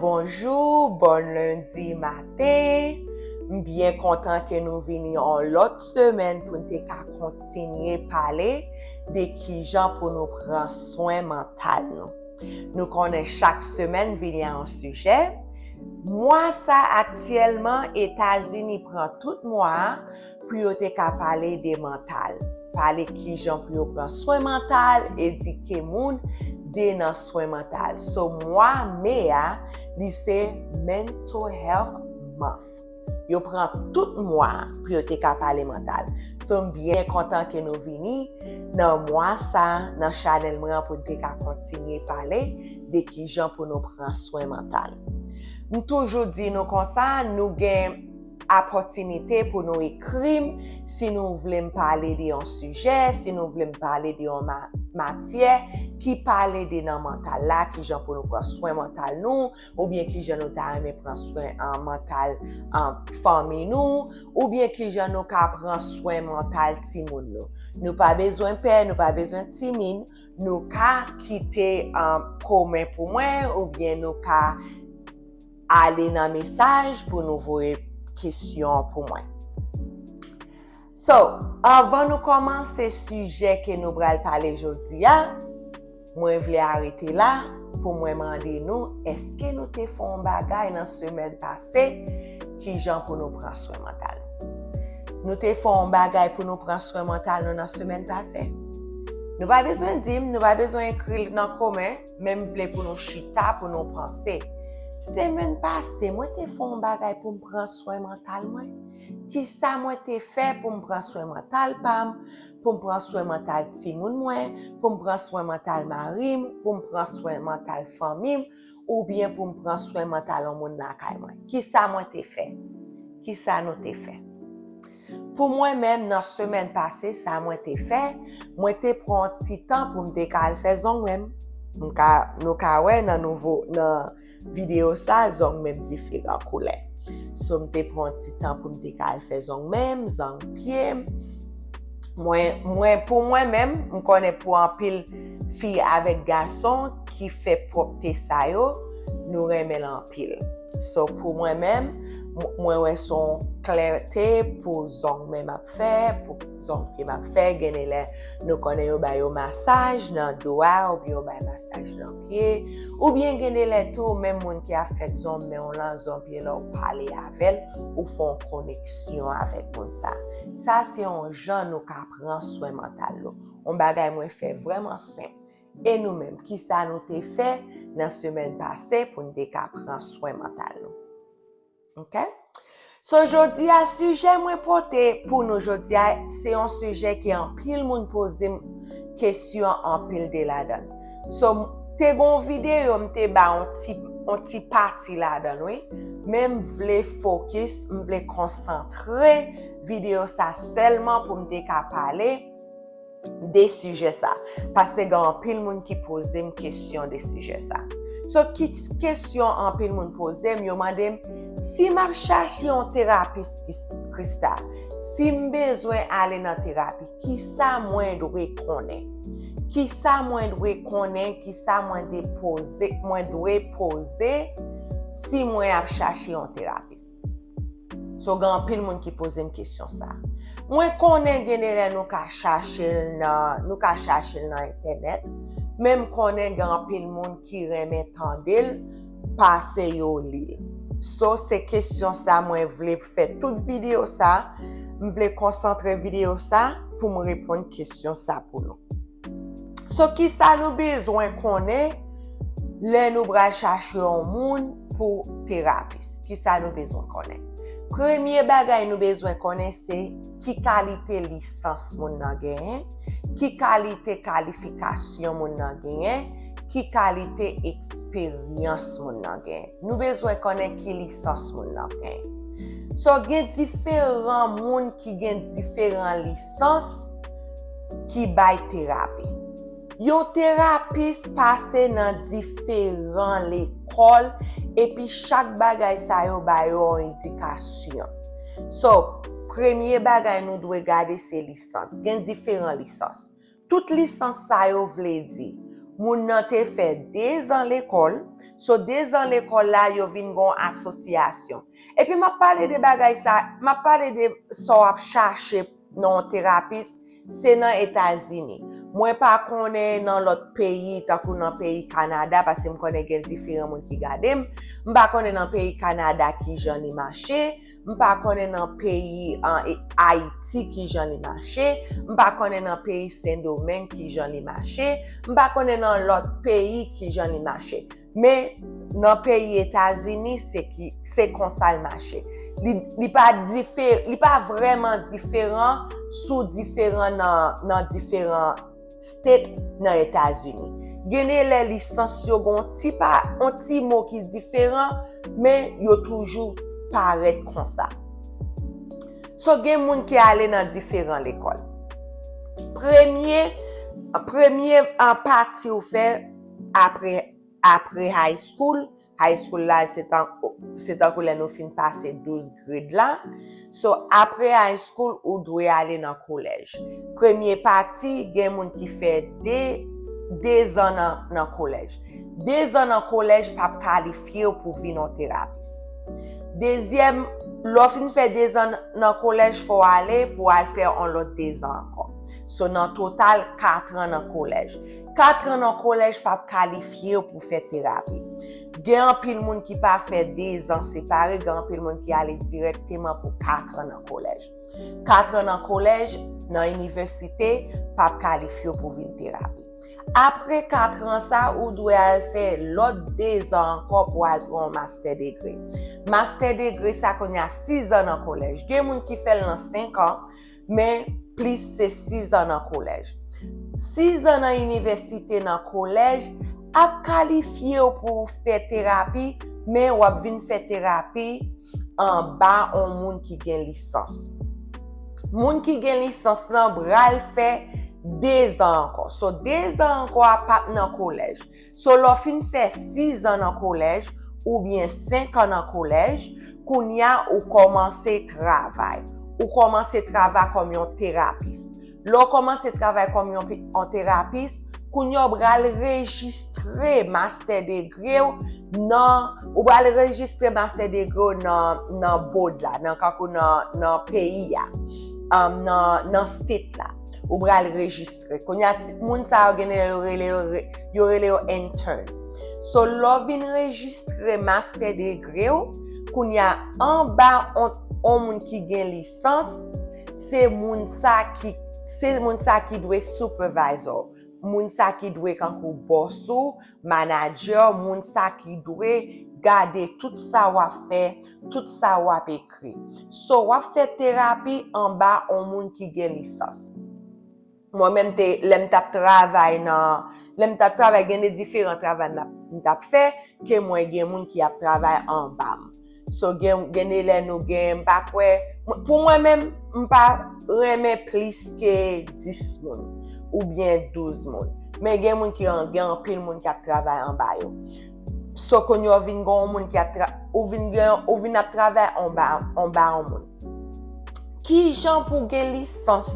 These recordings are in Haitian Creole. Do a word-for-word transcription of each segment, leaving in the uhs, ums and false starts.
Bonjou, bòn lendi maten. M byen kontan ke nou vini yon lòt semèn pou n te ka kontinye pale de kijan pou nou pran swen mantal nou. Nou konnen chak semèn vini a yon sijè. Mwa sa aktyèlman, Etazini pran tout mwa a pou yo te ka pale de mantal. Pale kijan pou yo pran swen mantal, edike moun de nan swen mantal. So, mwa me a, li se Mental Health Month. Yo pran tout mwa pou yo te ka pale mantal. So, m byen kontan ke nou vini nan mwa sa, nan chanèl mwen an, pou n te ka kontinye pale de kijan pou nou pran swen mantal. M toujou di nou konsa, nou gen opòtinite pou nou ekri m si nou vle m pale de yon sijè, si nou vle m pale de yon ma-, matyè ki pale de nan mantal la, kijan pou nou pran swen mantal nou, oubyen kijan nou ta renmen pran swen, ah, mantal, ah, fanmi nou, oubyen kijan nou ka pran swen mantal timoun nou. Nou pa bezwen pè, nou pa bezwen timid, nou ka kite, ah, kòmantè pou mwen, oubyen nou ka ale nan mesaj pou nou voye kesyon pou mwen. So, anvan nou kòmanse sijè ke nou pral pale jodi a, mwen vle arete la pou mwen mande nou, èske nou te fè yon bagay nan semèn pase? Kijan pou nou pran swen mantal? Nou te fè yon bagay pou nou pran swen mantal nou nan semèn pase? Nou pa bezwen di m, nou pa bezwen ekri l nan kòmantè, men m vle pou nou chita, pou nou panse. Semèn pase, mwen te fè yon bagay pou m pran swen mantal mwen? Kisa mwen te fè pou m pran swen mantal pa m, pou m pran swen mantal timoun mwen, pou m pran swen mantal mari m, pou m pran swen mantal fanmi m, oubyen pou m pran swen mantal yon moun lakay mwen? Kisa mwen te fè? Kisa nou te fè? Pou mwen menm, nan semèn pase, sa mwen te fè, mwen te pran yon ti tan pou m te ka al fè zong mwen. M ka, nou ka wè nan nouvo, nan videyo sa, zong mwen diferan koulè. So, m te pran yon ti tan pou m te ka al fè zong mwen, zong pye m. Mwen, mwen, pou mwen menm, m konnen pou anpil fi avèk gason ki fè pwòpte sa yo, nou renmen l anpil. So, pou mwen menm, m-, mwen wè se yon klète pou zong mwen m ap fè, pou zong pye m ap fè, gen de lè nou konnen yo ba yo masaj nan do a, oubyen yo bay masaj nan pye, oubyen gen de lè tou, menm moun ki ap fè zong men w lan, zong pye la, ou pale avè l, ou fè yon koneksyon avèk moun sa. Sa se yon jan nou ka pran swen mantal nou. Yon bagay mwen fè vrèman senp. E nou menm, kisa nou te fè nan semèn pase pou n te ka pran swen mantal nou? Oke? So, jodi a, sijè mwen pote pou nou jodi a, se yon sijè ke anpil moun poze m kesyon anpil de ladan l. So, m te gen yon videyo, m te ba yon ti, yon ti pati ladan l, wi. Men m vle fokis, m vle konsantre videyo sa sèlman pou m te ka pale de sijè sa, paske gen anpil moun ki poze m kesyon de sijè sa. So, ki kesyon anpil moun poze m, yo mande m, si m ap chache yon terapis, Kis-, Krista, si m bezwen ale nan terapi, kisa mwen dwe konnen? Kisa mwen dwe konnen? Kisa mwen depoze, mwen dwe poze si mwen ap chache yon terapis? So, gen anpil moun ki poze m kesyon sa. Mwen konnen gen de lè nou ka chache l nan, nou ka chache l nan entènèt, men m konnen gen anpil moun ki renmen tande l pase yo li l. So, se kesyon sa mwen vle fè tout videyo sa, m vle konsantre videyo sa pou m reponn kesyon sa pou nou. So, kisa nou bezwen konnen lè nou pral chache yon moun pou terapis? Kisa nou bezwen konnen? Premye bagay nou bezwen konnen se ki kalite lisans moun nan genyen, ki kalite kalifikasyon moun nan genyen, ki kalite eksperyans moun nan genyen. Nou bezwen konnen ki lisans moun nan genyen. So, gen diferan moun ki gen diferan lisans ki bay terapi. Yon terapis pase nan diferan lekòl, epi chak bagay sa yo ba yo yon edikasyon. So, premye bagay nou dwe gade se lisans. Gen diferan lisans. Tout lisans sa yo vle di, Moun nan te fè dezan lekòl. So, dezan lekòl la, yo vin gon asosyasyon. Epi m ap pale de bagay sa, m ap pale de sa w ap chache nan yon terapis, se nan Etazini. Mwen pa konnen nan lòt peyi, tankou nan peyi Kanada, paske m konnen gen diferan moun ki gade m. M pa konnen nan peyi Kanada kijan li mache. M pa konnen nan peyi, an, e, Ayiti kijan li mache. M pa konnen nan peyi Sendomeng kijan li mache. M pa konnen nan lòt peyi kijan li mache. Men nan peyi Etazini, se ki, se konsa l mache. Li, li pa dife-, li pa vrèman diferan sou diferan nan, nan diferan state nan Etazini. Gen de lè lisans yo gen yon ti pa, yon ti mo ki diferan, men yo toujou parèt konsa. So, gen moun ki ale nan diferan lekòl. Premye, premye, ah, pati ou fè apre, apre high school, high school la, se tan, se tankou lè nou fin pase douz grade la. So, apre high school, ou dwe ale nan kolèj. Premye pati, gen moun ki fè de, dezan nan, nan kolèj. Dezan nan kolèj p ap kalifye w pou vin yon terapis. Dezyèm, lè w fin fè dezan nan kolèj, fò w ale pou w al fè yon lòt dezan ankò. So, nan total, katran nan kolèj. Katran nan kolèj p ap kalifye w pou fè terapi. Gen anpil moun ki pa fè dezan separe, gen anpil moun ki ale dirèkteman pou katran nan kolèj. Katran nan kolèj, nan inivèsite, p ap kalifye w pou vin terapi. Apre katran sa, ou dwe al fè lòt dezan ankò pou al pran yon master degree. Master degree sa kounye a sizan nan kolèj. Gen moun ki fè l nan senk an, men plis se sizan nan kolèj. Sizan nan inivèsite, nan kolèj ap kalifye w pou w fè terapi, men w ap vin fè terapi anba yon moun ki gen lisans. Moun ki gen lisans lan pral fè dezan ankò. So, dezan ankò a p ap nan kolèj. So, lè w fin fè sizan nan kolèj, oubyen senk an nan kolèj, kounye a ou kòmanse travay. Ou kòmanse travay kòm yon terapis. Lè w kòmanse travay kòm yon pi-, yon terapis, kounye a w pral rejistre master degree w nan, ou pral rejistre master degree w nan, nan board la, nan kankou nan, nan peyi a, um, nan, nan state la. Ou pral rejistre. Kounye a, ti, moun sa yo gen yo rele yo, re-, yo rele yo intern. So, lè w vin rejistre master degree w, kounye a, anba on, on moun ki gen lisans, se moun sa ki, se moun sa ki dwe supervisor. Moun sa ki dwe kankou boss ou, manager, moun sa ki dwe gade tout sa w ap fè, tout sa w ap ekri. So, w ap fè terapi anba on moun ki gen lisans. Mwen menm te, lè m t ap travay nan, lè m t ap travay, gen de diferan travay m ap, m t ap fè, ke mwen gen moun ki ap travay anba m. So, gen, gen de lè nou gen, m pa kwè, mwen, pou mwen menm, m pa renmen plis ke dis moun, oubyen douz moun. Men gen moun ki an-, gen anpil moun ki ap travay anba yo. So, kounye a w vin gen yon moun ki ap tra-, ou vin gen, ou vin ap travay anba, anba yon moun. Kijan pou w gen lisans?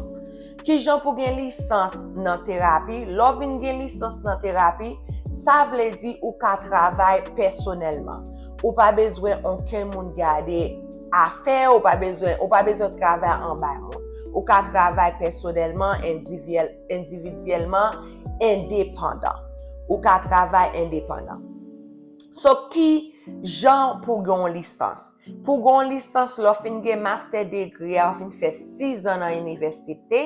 Kijan pou w gen lisans nan terapi? Lè w vin gen lisans nan terapi, sa vle di ou ka travay pèsonèlman. Ou pa bezwen okenn moun gade afè, ou pa bezwen, ou pa bezwen travay anba moun. Ou ka travay pèsonèlman, endivyèl-, endividyèlman, endepandan. Ou ka travay endepandan. So, ki jan pou gen yon lisans? Pou gen yon lisans, lè w fin gen master degree a, w fin fè sizan nan inivèsite,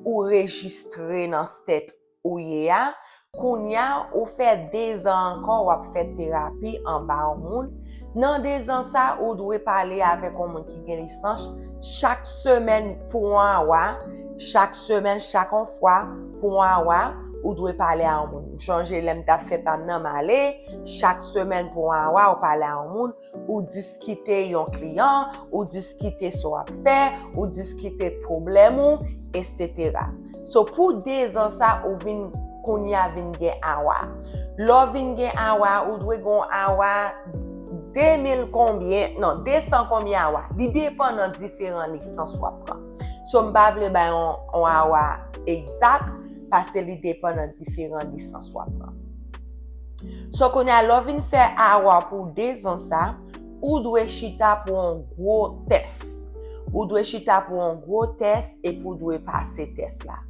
ou rejistre nan state ou ye a, kounye a, ou fè dezan ankò, w ap fè terapi anba yon moun. Nan dezan sa, ou dwe pale avèk yon moun ki gen lisans chak semèn pou yon awa, chak semèn, chak yon fwa pou yon awa, ou dwe pale a yon moun. M chonje lè m t ap fè pa m nan, m ale, chak semèn pou yon awa, ou pale a yon moun, ou diskite yon kliyan, ou diskite sa w ap fè, ou diskite pwoblèm ou, etsetera. So, pou dezan sa, ou vin, kounye a vin gen awa. Lè w vin gen awa, ou dwe gen yon awa de mil konbyen, non, de san konbyen awa. Li depann nan diferan lisans w ap pran. So, m pa vle bay yon, yon awa egzak, paske li depann nan diferan lisans w ap pran. So, kounye a, lè w vin fè awa pou dezan sa, ou dwe chita pou yon gwo tès. Ou dwe chita pou yon gwo tès epi ou dwe pase tès la.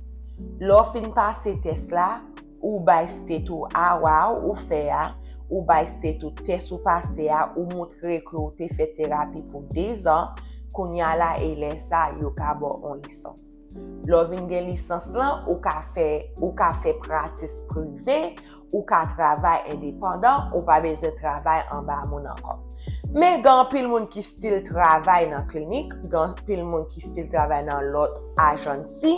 Lè w fin pase tès la, ou bay state ou awa ou fè a, ou bay state ou tès ou pase a, ou montre ke ou te fè terapi pou dezan, kounye a la e lè sa yo ka ba w yon lisans. Lè w vin gen lisans lan, ou ka fè, ou ka fè pratis prive, ou ka travay endepandan, ou pa bezwen travay anba moun ankò. Men gen anpil moun ki still travay nan klinik, gen anpil moun ki still travay nan lòt ajansi,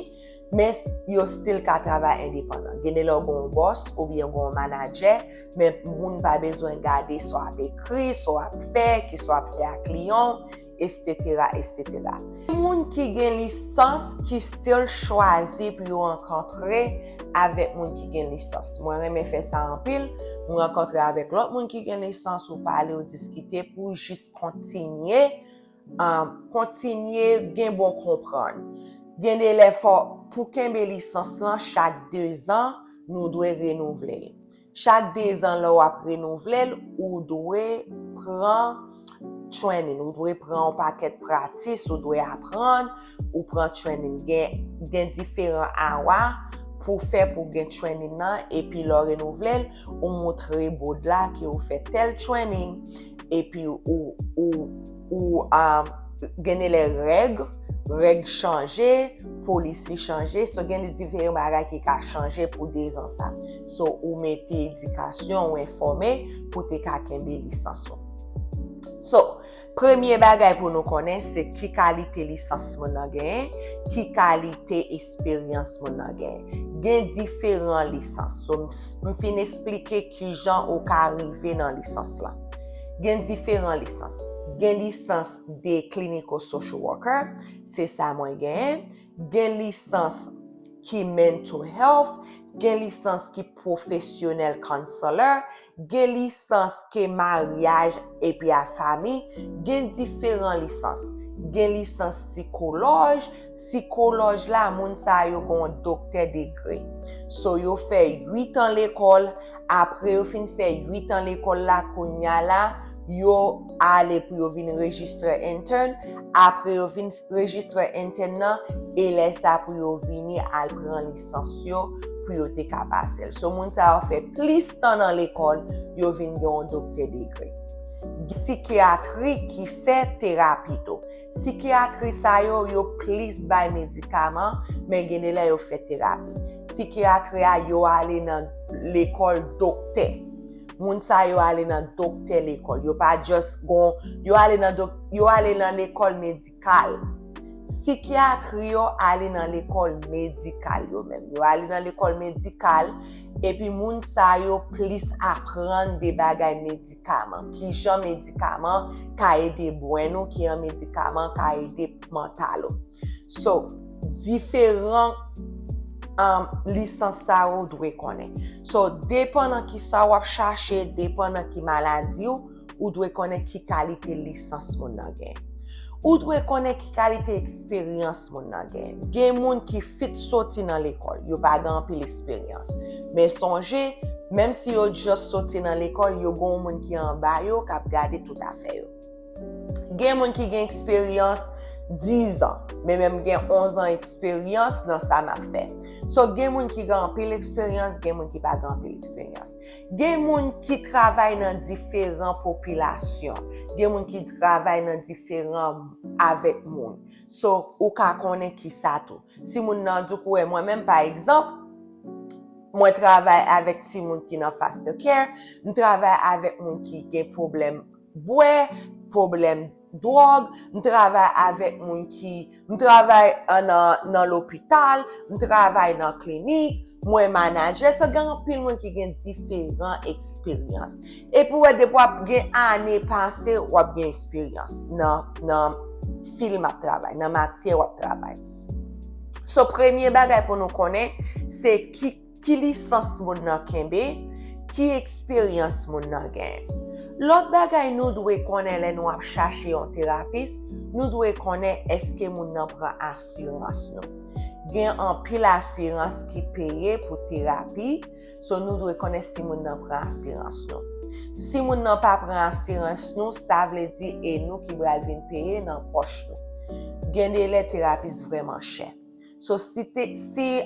men yo still ka travay endepandan. Gen de lè w gen yon bòs oubyen gen yon manadjè, men moun pa bezwen gade sa w ap ekri, sa w ap fè, kisa w ap fè ak kliyan w, etsetera, etsetera. Moun ki gen lisans ki still chwazi pou yo rankontre avèk moun ki gen lisans. Mwen renmen fè sa anpil. Mwen rankontre avèk lòt moun ki gen lisans, ou pale, ou diskite pou jis kontinye, um, kontinye gen bon konprann. Gen de lè fò pou kenbe lisans lan chak dezan, nou dwe renouvle l. Chak dezan lè w ap renouvle l, ou dwe pran training, ou dwe pran yon pakèt pratis, ou dwe aprann, ou pran training. Gen, gen diferan awa pou fè pou gen training nan, epi lè w renouvle l, ou montre board la ke ou fè tèl training, epi ou, ou, ou, um, gen de lè règ, règ chanje, polisi chanje, so gen de diferan bagay ki ka chanje pou dezan sa. So, ou mete edikasyon, ou enfòme pou te ka kenbe lisans ou. So, premye bagay pou nou konnen se ki kalite lisans moun nan genyen, ki kalite esperyans moun nan genyen. Gen diferan lisans. So, m, m fin esplike kijan ou ka rive nan lisans lan. Gen diferan lisans. Gen lisans de clinical social worker, se sa mwen genyen. Gen lisans ki mental health, gen lisans ki professional counselor, gen lisans ke maryaj epi a fanmi, gen diferan lisans. Gen lisans sikolòj, sikolòj la, moun sa yo gen yon doktè degre. So, yo fè uit an lekòl, apre yo fin fè uit an lekòl la, kounye a la, yo ale pou yo vin rejistre intern, apre yo vin rejistre intern nan, e lè sa pou yo vini al pran lisans yo pou yo te ka pase l. So, moun sa yo fè plis tan nan lekòl, yo vin gen yon doktè degre. Sikyatri ki fè terapi tou. Sikyatri sa yo, yo plis bay medikaman, men gen de lè yo fè terapi. Sikyatri a, yo ale nan lekòl doktè. Moun sa yo ale nan doktè lekòl. Yo pa just gon, yo ale nan dok-, yo ale nan lekòl medikal. Sikyatri yo ale nan lekòl medikal yo menm. Yo ale nan lekòl medikal, epi moun sa yo plis aprann de bagay medikaman. Kijan medikaman ka ede bwèn ou, kijan medikaman ka ede mantal ou. So, diferan, um, lisans sa yo ou dwe konnen. So, depandan kisa w ap chache, depandan ki maladi w, ou dwe konnen ki kalite lisans moun nan gen. Ou dwe konnen ki kalite eksperyans moun nan gen. Gen moun ki fit soti nan lekòl, yo pa gen anpil eksperyans. Men sonje, menm si yo just soti nan lekòl, yo gen yon moun ki anba yo k ap gade tout afè yo. Gen moun ki gen eksperyans diz an, men menm gen onz an eksperyans nan sa m ap fè. So, gen moun ki gen anpil eksperyans, gen moun ki pa gen anpil eksperyans. Gen moun ki travay nan diferan popilasyon, gen moun ki travay nan diferan avèk moun. So, ou ka konnen kisa tou. Si moun nan di w kou wè mwen menm, pa egzanp, mwen travay avèk timoun ki nan foster care, m travay avèk moun ki gen pwoblèm bwè, pwoblèm dwòg, m travay avèk moun ki, m travay, ah, nan, nan lopital, m travay nan klinik, mwen manajè. So, gen anpil moun ki gen diferan eksperyans. Epi w wè, depi w ap gen ane pase, w ap gen eksperyans nan, nan fil m ap travay, nan matyè w ap travay. So, premye bagay pou nou konnen, se ki, ki lisans moun nan kenbe, ki eksperyans moun nan genyen. Lòt bagay nou dwe konnen lè nou ap chache yon terapis, nou dwe konnen èske moun nan pran asirans nou. Gen anpil asirans ki peye pou terapi, so nou dwe konnen si moun nan pran asirans nou. Si moun nan pa pran asirans nou, sa vle di e nou ki pral vin peye nan pòch nou. Gen de lè terapis vrèman chè. So si, te, si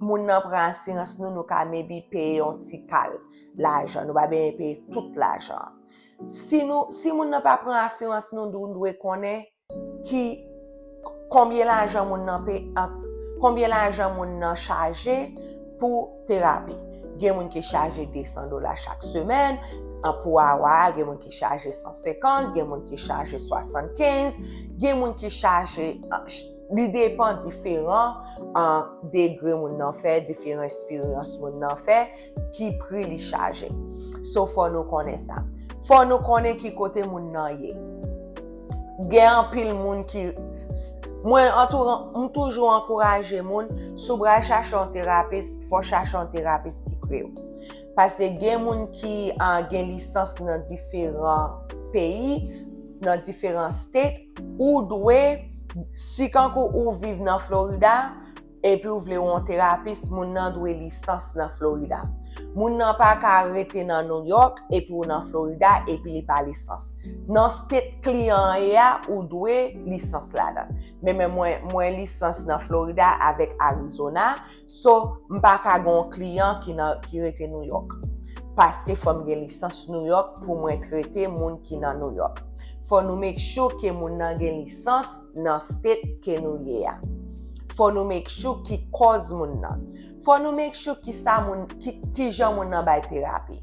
moun nan pran asirans nou, nou ka maybe peye yon ti kal lajan. Nou pa bezwen peye tout lajan. Si, nou, si moun nan pa pran asirans nou, nou dwe konnen ki konbyen lajan moun nan pe, an, konbyen lajan moun nan chaje pou terapi. Gen moun ki chaje desan dola chak semèn, an, pou awa a, gen moun ki chaje san senkant, gen moun ki chaje swasannkenz, gen moun ki chaje, an, ch- li depan diferan, an, degre moun nan fè, diferan eksperyans moun nan fè, ki pri li chaje. So, fò nou konnen sa. Fò nou konnen ki kote moun nan ye. Gen anpil moun ki, mwen antouran, m toujou ankouraje moun, si w pral chache yon terapis, fò chache yon terapis ki pre w. Paske gen moun ki, ah, gen lisans nan diferan peyi, nan diferan state, ou dwe, si kankou ou viv nan Florida, epi ou vle yon terapis, moun nan dwe lisans nan Florida. Moun nan pa ka rete nan New York, epi ou nan Florida, epi li pa lisans. Nan state kliyan an ye a, ou dwe lisans ladan. Men, men mwen, mwen lisans nan Florida avèk Arizona, so m pa ka gen yon kliyan ki nan, ki rete New York. Paske fò m gen lisans New York pou mwen trete moun ki nan New York. Fò nou make sure ke moun nan gen lisans nan state ke nou ye a. Fò nou make sure ki kòz moun nan. Fò nou make sure ki sa moun, ki, ki jan moun nan bay terapi.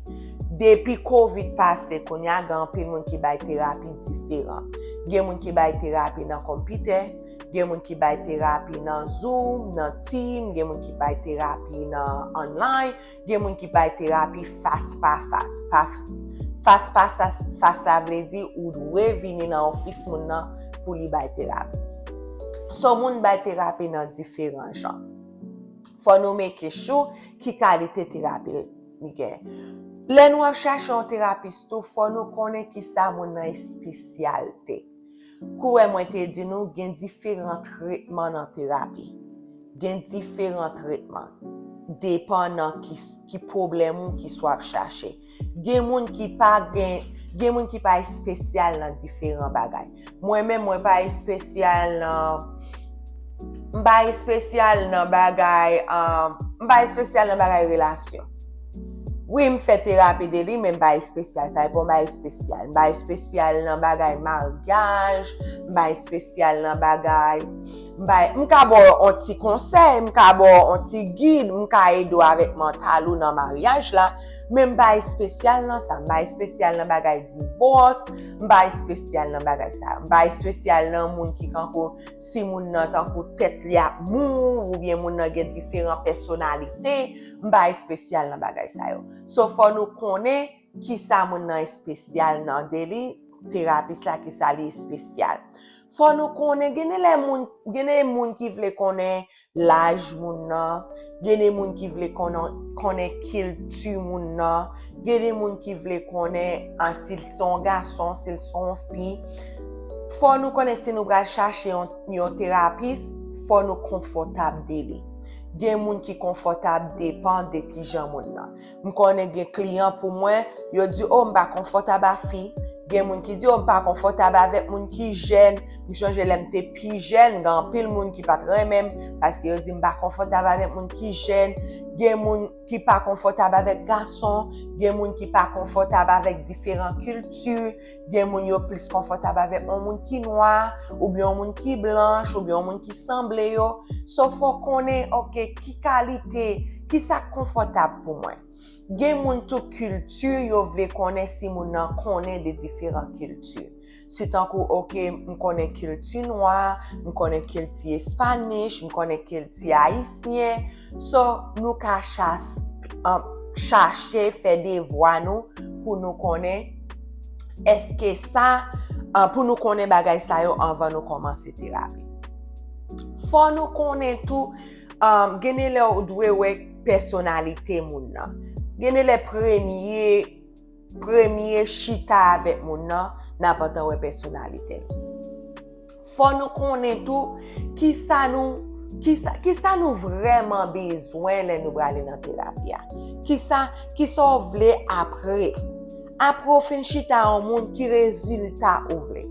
Depi covid pase, kounye a gen anpil moun ki bay terapi diferan. Gen moun ki bay terapi nan konpitè, gen moun ki bay terapi nan Zoom, nan Team, gen moun ki bay terapi nan online, gen moun ki bay terapi fas pa fas. Pa, fas pa sa, fas sa vle di ou dwe vini nan ofis moun nan pou li bay terapi. So moun bay terapi nan diferan jan. Fò nou make sure ki kalite terapi li gen. Lè nou ap chache yon terapis tou, fò nou konnen ki sa moun nan espesyalite. Kou wè mwen te di nou gen diferan tretman nan terapi. Gen diferan tretman. Depan nan ki, ki pwoblèm ou ki swa ap chache. Gen moun ki pa gen, gen moun ki pa espesyal nan diferan bagay. Mwen menm, mwen pa espesyal nan, m pa espesyal nan bagay, um, m pa espesyal nan bagay relasyon. Wi, m fè terapi de li, men m pa espesyal. Sa e pa yon bagay espesyal. M pa espesyal nan bagay maryaj, m pa espesyal nan bagay, m pa, m ka ba w yon ti konsèy, m ka ba w yon ti gid, m ka ede w avèk mantal ou nan maryaj la, men m pa espesyal nan sa. M pa espesyal nan bagay divòs, m pa espesyal nan bagay sa. M pa espesyal nan moun ki kankou, si moun nan tankou tèt li ap mouv, oubyen moun nan gen diferan pèsonalite, m pa espesyal nan bagay sa yo. So, fò nou konnen ki sa moun nan espesyal nan de li, terapis la, ki sa li espesyal. Fò nou konnen, gen de lè moun, gen de moun ki vle konnen laj moun nan, gen de moun ki vle konnen, konnen kilti moun nan, gen de moun ki vle konnen, ah, si l se yon gason, si l se yon fi. Fò nou konnen si nou pral chache yon, yon terapis, fò nou konfòtab de li. Gen moun ki konfòtab depan de kijan moun nan. M konnen gen kliyan pou mwen, yo di, "O, m pa konfòtab a fi." Gen moun ki di, "O, m pa konfòtab avèk moun ki jèn." M chonje lè m te pi jèn, gen anpil moun ki pa t renmen m, paske yo di m pa konfòtab avèk moun ki jèn. Gen moun ki pa konfòtab avèk gason, gen moun ki pa konfòtab avèk diferan kilti, gen moun yo plis konfòtab avèk yon moun ki nwa, oubyen yon moun ki blanch, oubyen yon moun ki sanble yo. So, fò konnen, oke, ki kalite, ki sa k konfòtab pou mwen. Gen moun tou kilti, yo vle konnen si moun nan konnen de diferan kilti. Si tankou, oke, m konnen kilti nwa, m konnen kilti espanich, m konnen kilti ayisyen. So, nou ka chas-, an, chache fè devwa nou pou nou konnen èske sa, an, pou nou konnen bagay sa yo anvan nou kòmanse terapi. Fò nou konnen tou, an, gen de lè ou dwe wè pèsonalite moun nan. Gen de lè premye, premye chita avèk moun nan, n ap antan wè pèsonalite l. Fò nou konnen tou ki sa nou, Kisa, kisa nou vrèman bezwen lè nou prale nan terapi a? Kisa, kisa w vle apre? Apre w fin chita yon moun, ki rezilta ou vle?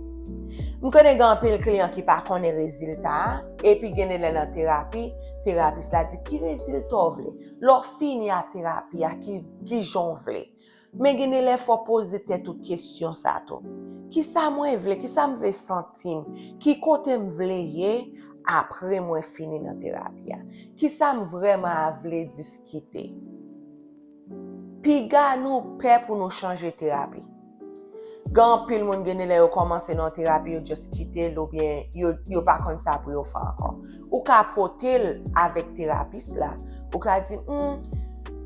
M konnen gen anpil kliyan ki pa konnen rezilta a, epi gen de lè nan terapi, terapis la di, "Ki rezilta w vle?" Lè w fini a terapi a, ki, ki jan w vle? Men gen de lè fò w poze tèt ou kesyon sa tou. Kisa mwen vle? Kisa m vle santi m? Ki kote m vle ye apre mwen fini nan terapi a? Kisa m vrèman vle diskite? Piga nou pè pou nou chanje terapi. Gen anpil moun gen de lè yo kòmanse nan terapi, yo just kite l oubyen yo, yo pa konn sa pou yo fè ankò. Ou ka pote l avèk terapis la. Ou ka di, "Hmm,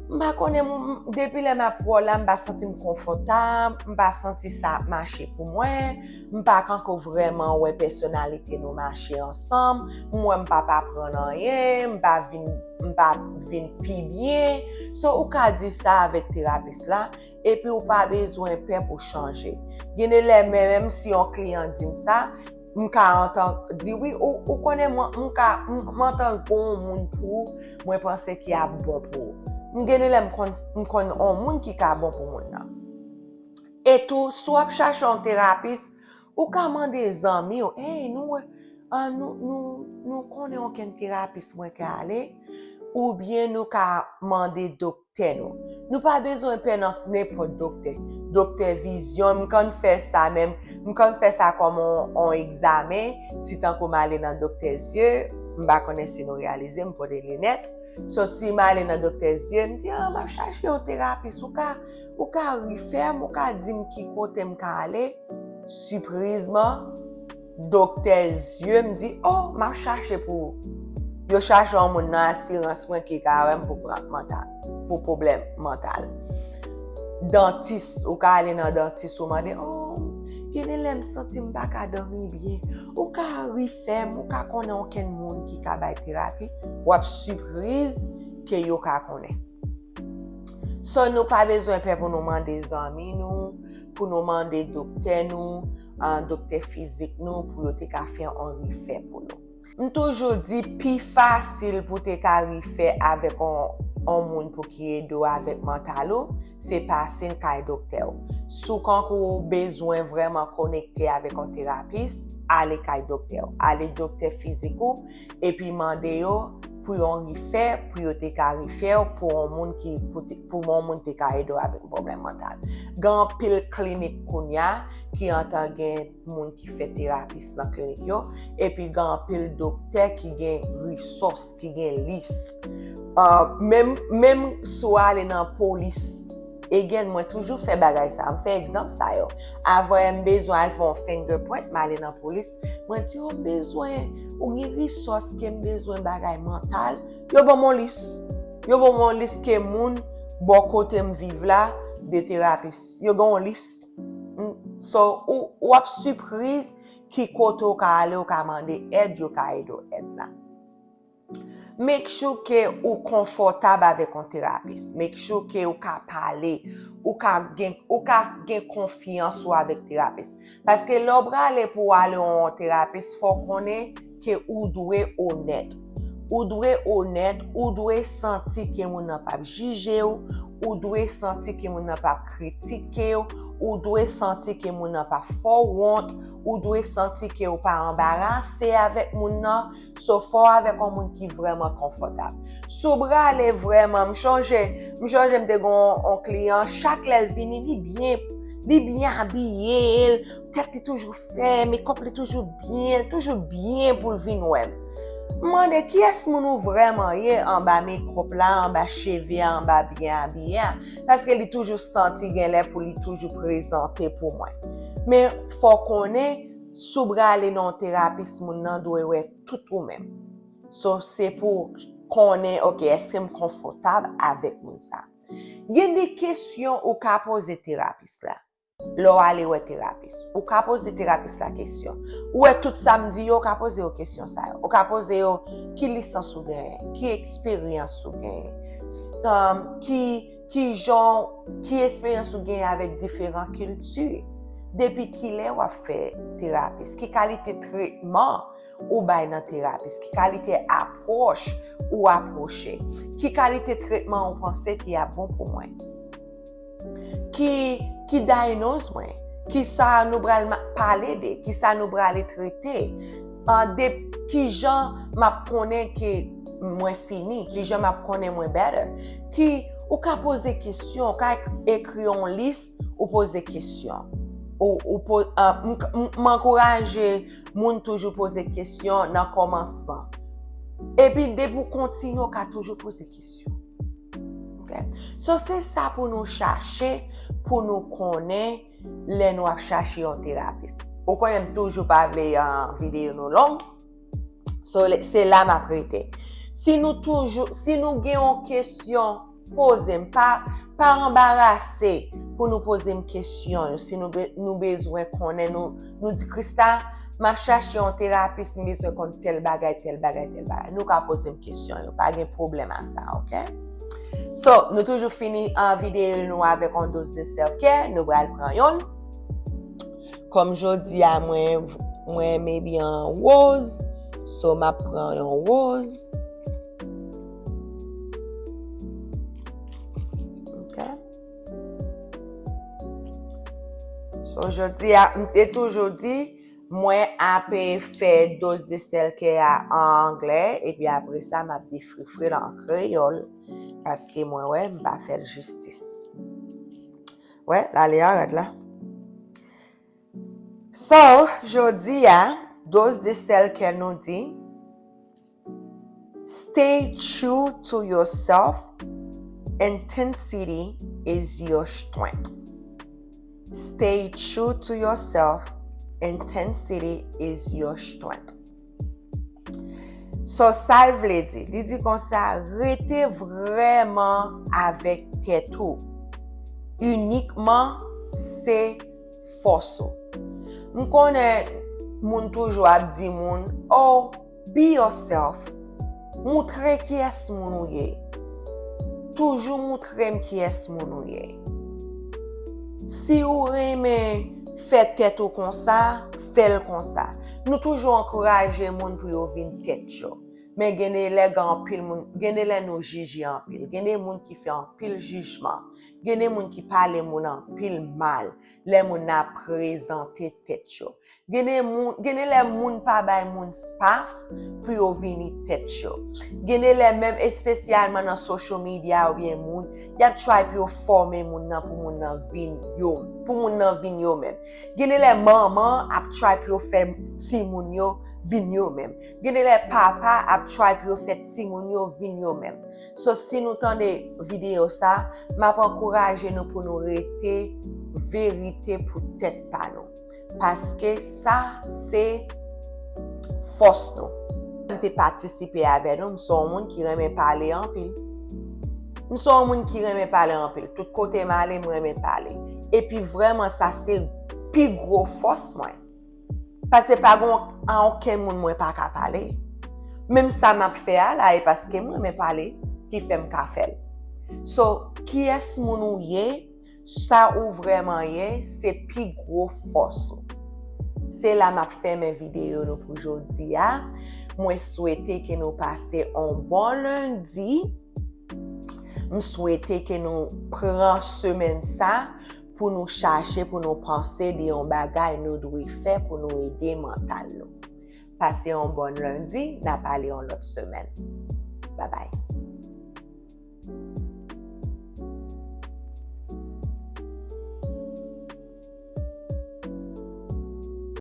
m pa konnen, m, depi lè m ap wè w la, m pa santi m konfòtab, m pa santi sa ap mache pou mwen, m pa kanko vrèman wè pèsonalite nou mache ansanm, m wè m p ap aprann anyen, m pa vin, m pa vin pi byen." So, ou ka di sa avèk terapis la, epi ou pa bezwen pè pou chanje. Gen de lè, men, menm si yon kliyan di m sa, m ka antan di, "Wi, ou, ou konnen mwen, m ka, m, m antan gon moun pou ou, mwen panse ki ap bon pou ou." M gen de lè m konn, m konn yon moun ki ka bon pou moun nan. E tou, si w ap chache yon terapis, ou ka mande zanmi w, "Hey, nou, ah, nou, nou, nou konnen okenn terapis mwen ka ale?" Oubyen nou ka mande doktè nou. Nou pa bezwen pè nan nenpòt doktè. Doktè vizyon, m konn fè sa menm. M konn fè sa kòm on, on egzamen. Si tankou m ale nan doktè zye, m pa konnen si nou reyalize, m pote linèt. So, si m ale nan doktè zye, m di, "Ah, m ap chache yon terapis." Ou ka, ou ka refè m, ou ka di m ki kote m ka ale. Sipriz mwen, doktè zye m di, "Oh, m ap chache pou yo chache yon moun nan asirans mwen ki ka wè m pou pran mantal, pou pwoblèm mantal." Dantis, ou ka ale nan dantis ou mande, "Oh, gen de lè m santi m pa ka dòmi byen." Ou ka refè m, ou ka konnen okenn moun ki ka bay terapi, w ap sipriz ke yo ka konnen. So, nou pa bezwen pè pou nou mande zanmi nou, pou nou mande doktè nou, ah, doktè fizik nou, pou yo te ka fè yon refè pou nou. M toujou di, pi fasil pou te ka refè avèk on, on moun pou ki ede w avèk mantal ou, se pase kay doktè w. Si w kankou bezwen vrèman konekte avèk on terapis, ale kay doktè w. Ale doktè fizik ou, epi mande yo pou yon refè, pou yo te ka refè w pou yon moun ki, pou te, pou yon moun te ka ede w avèk pwoblèm mantal. Gen anpil klinik kounye a ki antan gen moun ki fè terapis nan klinik yo, epi gen anpil doktè ki gen resous, ki gen lis. Ah, menm, menm si w ale nan polis, again, mwen toujou fè bagay sa, m fè egzanp sa yo. Avan m bezwen al fè yon fingerprint, m ale nan polis, mwen di yo m bezwen, ou gen resous ke m bezwen bagay mantal, yo ban m yon lis. Yo ban m yon lis ke moun bò kote m viv la, de terapis. Yo gen yon lis. Mm, so, ou, w ap sipriz ki kote w ka ale, w ka mande èd, yo ka ede w èd la. Make sure ke ou konfòtab avèk yon terapis. Make sure ke ou ka pale, ou ka gen, ou ka gen konfyans ou avèk terapis. Paske lè w prale pou w ale yon terapis, fò w konnen ke ou dwe onèt. Ou dwe onèt, ou dwe santi ke moun nan p ap jije w, ou dwe santi ke moun nan p ap kritike w, ou dwe santi ke moun nan p ap fè w wont, ou dwe santi ke w pa anbarase avèk moun nan. So, fò w avèk yon moun ki vrèman konfòtab. Si w prale vrèman, m chonje, m chonje m te gen yon, yon kliyan, chak lè l vini, li byen, li byen abiye, l, tèt li toujou fè, mekòp li toujou byen, l toujou byen pou l vin wè m. M mande, "Kiyès moun ou vrèman ye anba mekòp la, anba cheve a, anba byen abiye a?" Paske li toujou santi gen lè pou li toujou prezante pou mwen. Men fò w konnen, si w prale nan yon terapis, moun nan dwe wè tout ou menm. So, se pou konnen, "Ok, èske m konfòtab avèk moun sa?" Gen de kesyon ou ka poze terapis la. Lè w ale wè terapis, ou ka poze terapis la kesyon. Ou wè tout sa m di yo, ou ka poze yo kesyon sa yo. Ou ka poze yo, "Ki lisans ou genyen? Ki eksperyans ou genyen? S-, um, ki, ki jan, ki eksperyans ou genyen avèk diferan kilti?" Depi kilè w ap fè terapis? Ki kalite tretman ou bay nan terapis? Ki kalite apwòch ou apwoche? Ki kalite tretman ou panse ki ap bon pou mwen? Ki, ki daynoz mwen? Kisa nou pral ma- pale de? Kisa nou prale trete? Ah, de kijan m ap konnen ke mwen fini? Kijan m ap konnen mwen better? Ki, ou ka poze kesyon, ou ka ek- ekri yon lis, ou poze kesyon. Ou, ou po- ah, m, m, m ankouraje moun toujou poze kesyon nan kòmansman. Epi depi w kontinye, w ka toujou poze kesyon. Ok? So, se sa pou nou chache, pou nou konnen lè nou ap chache yon terapis. Ou konnen m toujou pa vle yon videyo nou long. So, le- se la m ap rete. Si nou toujou, si nou gen yon kesyon, poze m. Pa, pa anbarase pou nou poze m kesyon yo. Si nou, be- nou bezwen konnen, nou, nou di, "Krista, m ap chache yon terapis, m bezwen konn tèl bagay, tèl bagay, tèl bagay." Nou ka poze m kesyon yo. Pa gen pwoblèm a sa, ok? So, nou toujou fini an videyo nou avèk yon dose de self-care. Nou pral pran youn. Kòm jodi a, mwen, mwen maybe an woz. So, m ap pran yon woz. Ok. So, jodi a, m te toujou di, mwen ap fè dose de self-care a an anglè, epi apre sa, m ap defrifre l an kreyòl, paske mwen wè, m pa fè l jistis. Wè, l ale a rad la. So, jodi a, dose de self-care nou di, stay true to yourself, intensity is your strength. Stay true to yourself, intensity is your strength. So, sa l vle di? Li di konsa, rete vrèman avèk tèt ou. Inikman, se fòs ou. M konnen moun toujou ap di moun, "Oh, be yourself." Moutre kiyès moun ou ye. Toujou moutre m kiyès moun ou ye. Si ou renmen fè tèt ou konsa, fè l konsa. Nou toujou ankouraje moun pou yo vin tèt yo. Men gen de lè gen anpil moun, gen de lè nou jije anpil. Gen de moun ki fè anpil jijman. Gen de moun ki pale moun anpil mal lè moun nan ap prezante tèt yo. Gen de moun, gen de lè moun pa bay moun espas pou yo vini tèt yo. Gen de lè menm espesyalman nan social media oubyen moun, y ap try pou yo fòme moun nan pou moun nan vin yo, pou moun nan vin yo menm. Gen de lè manman ap try pou yo fè timoun yo vin yo menm. Gen de lè papa ap try pou yo fè timoun yo vin yo menm. So, si nou tande videyo sa, m ap ankouraje nou pou nou rete verite pou tèt pa nou. Paske sa se fòs nou. M te patisipe avè nou, m se yon moun ki renmen pale anpil. M se yon moun ki renmen pale anpil. Tout kote m ale, m renmen pale. Epi vrèman, sa se pi gwo fòs mwen. Paske pa gen a okenn moun mwen pa ka pale. Menm sa m ap fè a la, e paske m renmen pale, ki fè m ka fè l. So, kiyès moun ou ye, sa ou vrèman ye, se pi gwo fòs ou. Se la m ap fèmen videyo nou pou jodi a. Mwen swete ke nou pase on bon lendi. M swete ke nou pran semèn sa pou nou chache, pou nou panse de yon bagay nou dwe fè pou nou ede mantal nou. Pase yon bon lendi, n a pale yon lòt semèn. Babay.